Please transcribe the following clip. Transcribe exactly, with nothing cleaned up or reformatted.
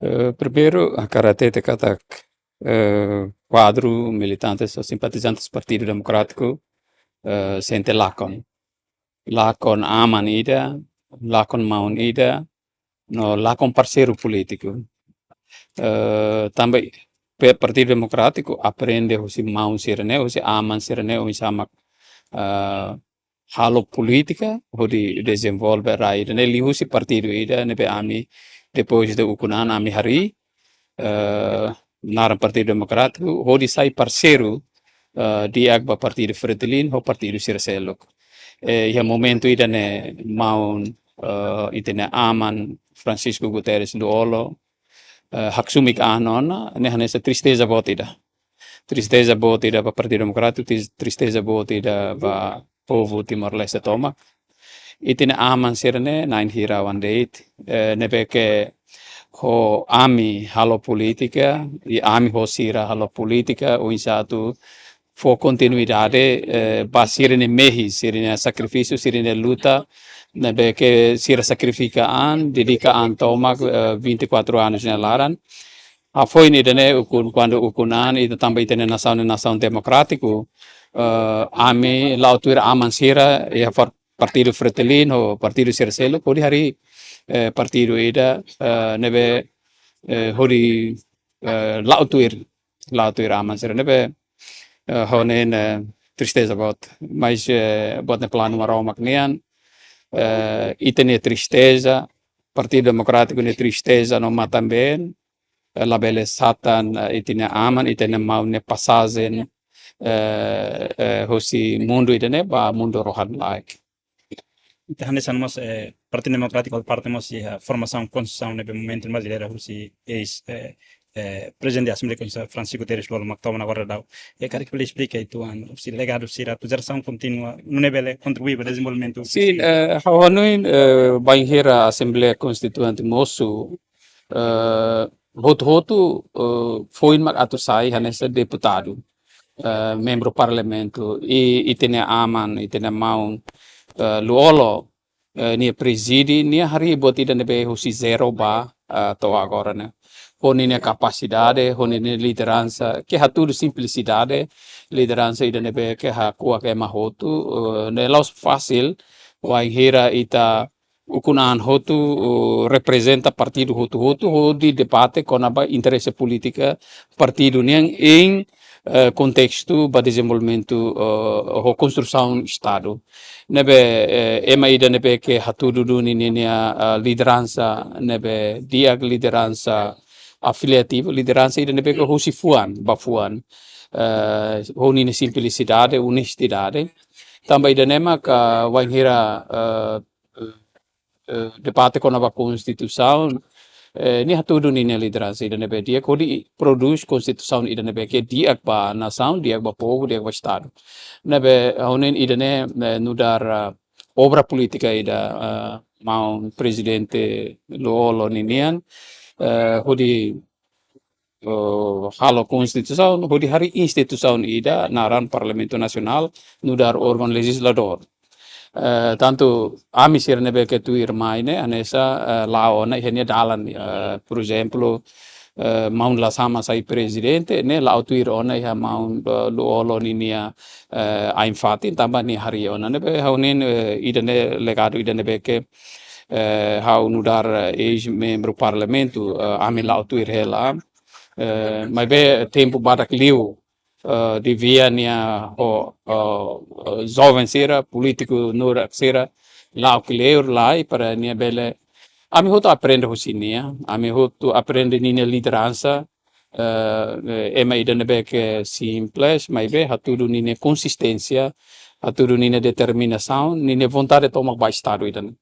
Eh, primeiru, hakarak hatete katak, eh, kuadru, militantes, simpatizantes Partidu Demokrátiku, eh, sente lakon. Lakon aman ida, lakon maun ida, no lakon parseiru polítiku. Eh, tanba Partidu Demokrátiku aprende husi maun sira-ne'e, husi aman sira-ne'e, oinsá mak, eh, halo polítika, hodi dezenvolve rai ida-ne'e liuhusi partidu ida, ne'ebé ami, depois de ukun-an ami harii, eh, naran Partidu Demokrátiku, hodi sai parseiru, eh, di'ak ba Partidu Fretilin, ho partidu sira seluk. Eh, iha momentu ida-ne'e maun, eh, ita-nia aman Francisco Guterres Lú-Olo, eh, haksoit an ona, ne'e hanesan tristeza boot ida. Tristeza boot ida ba Partidu Demokrátiku, tris-, tristeza boot ida ba povu Timor-Leste tomak. Ita-nia aman sira-ne'e na'in hira oan de'it, eh, ne'ebé ke ho ami halo polítika, i ami ho sira halo polítika, oinsá atu fó kontinuidade, eh, ba sira-nia mehi, sira-nia sakrifísiu, sira-nia luta, ne'ebé ke sira sakrifika an, dedika an tomak, eh, vinte e quatro anos nia laran. Hafoin ida-ne'e ukun, kuandu ukun-an, ita tanba ita-nia nasaun ne'e nasaun demokrátiku, eh, ami la'o tuir aman sira, iha par-, Partidu Fretilin, ho partidu sira seluk, hodi harii, eh, partidu ida, eh, ne'ebé, eh, hodi, eh, la'o tuir, la'o tuir aman sira ne'ebé, eh, ha'u hanoin, eh, tristeza boot. Mas, eh, buat ne'e planu Maromak nian, eh, ita-nia tristeza, Partidu Demokrátiku nia tristeza no matan-been, eh, labele satan, eh, ita-nia aman, ita-nia maun nia pasajen, eh, eh, husi mundu ida-ne'e ba mundu rohan-laek. Entaun, hanesan mós, eh, Partidu Demokrátiku parte mós iha formasaun konstituisaun ne'ebé momentu ne'ebá lidera husi eis, eh, eh, Prezidente Asembleia Konstitusionál Francisco Guterres Lú-Olo mak to'o ona agora daudaun. I karik bele esplika uitoan husi legadu sira atu jerasaun kontinua, nune'e bele kontribui ba dezenvolvimentu. Sin, eh, ha'u hanoin, eh, bainhira Asembleia Konstituinte mosu, eh, hotu-hotu, eh, foin mak atu sai hanesan deputadu, eh, membru parlamentu, i, ita-nia aman, ita-nia maun, eh, Lú-Olo, eh, nia prezide, nia harii buat ida ne'ebé husi zero ba, eh, to'o agora ne'e. Ho ninia kapasidade, ho ninia lideransa, ke hatudu simplisidade, lideransa ida ne'ebé ke hakuak ema hotu, eh, ne'e la'ós fasil, bainhira ita ukun-an hotu, eh, reprezenta partidu hotu-hotu, hodi debate kona-ba interese polítika partidu nian iha, eh, kontestu ba dezenvolvimentu, eh, ho konstrusaun Estadu. Ne'ebé, eh, ema ida ne'ebé ke hatudu duni ninia, eh, lideransa, ne'ebé di'ak lideransa afiliativu, lideransa ida ne'ebé ke husi fuan, ba fuan. Eh, ho ninia simplisidade, onestidade. Tanba ida-ne'e mak bainhira, eh, eh, debate kona-ba konstituisaun, eh, nia hatudu ninia lideransa ida ne'ebé di'ak hodi prodús konstituisaun ida ne'ebé ke di'ak ba nasaun, di'ak ba povu, di'ak ba Estadu. Ne'ebé, ha'u hanoin ida-ne'e, eh, nu'udar, eh, obra polítika ida, eh, maun Prezidente Lú-Olo ninian, eh, hodi, eh, halo konstituisaun, hodi harii instituisaun ida naran Parlamentu Nasionál, nu'udar órgaun lejizladór. Eh, tantu ami sira ne'ebé ke tuir mai ne'e, hanesan, eh, la'o ona iha nia dalan, eh, por ezemplu, eh, maun Lasama sai prezidente, ne'e la'o tuir ona iha maun, eh, Lú-Olo ninia, eh, ain-fatin, tanba nia harii ona. Ne'ebé ha'u hanoin, eh, ida-ne'e legadu ida ne'ebé ke, eh, ha'u nu'udar, eh, eis-membru parlamentu, eh, ami la'o tuir hela. Eh, maibé tempu badak liu, eh, devia nia ho, eh, eh, joven sira, polítiku nurak sira, la'o kleur lai para nia bele. Ami hotu aprende husi nia, ami hotu aprende ninia lideransa, eh, eh, ema ida ne'ebé ke simples, maibé hatudu ninia konsisténsia, hatudu ninia determinasaun, ninia vontade tomak ba Estadu ida-ne'e.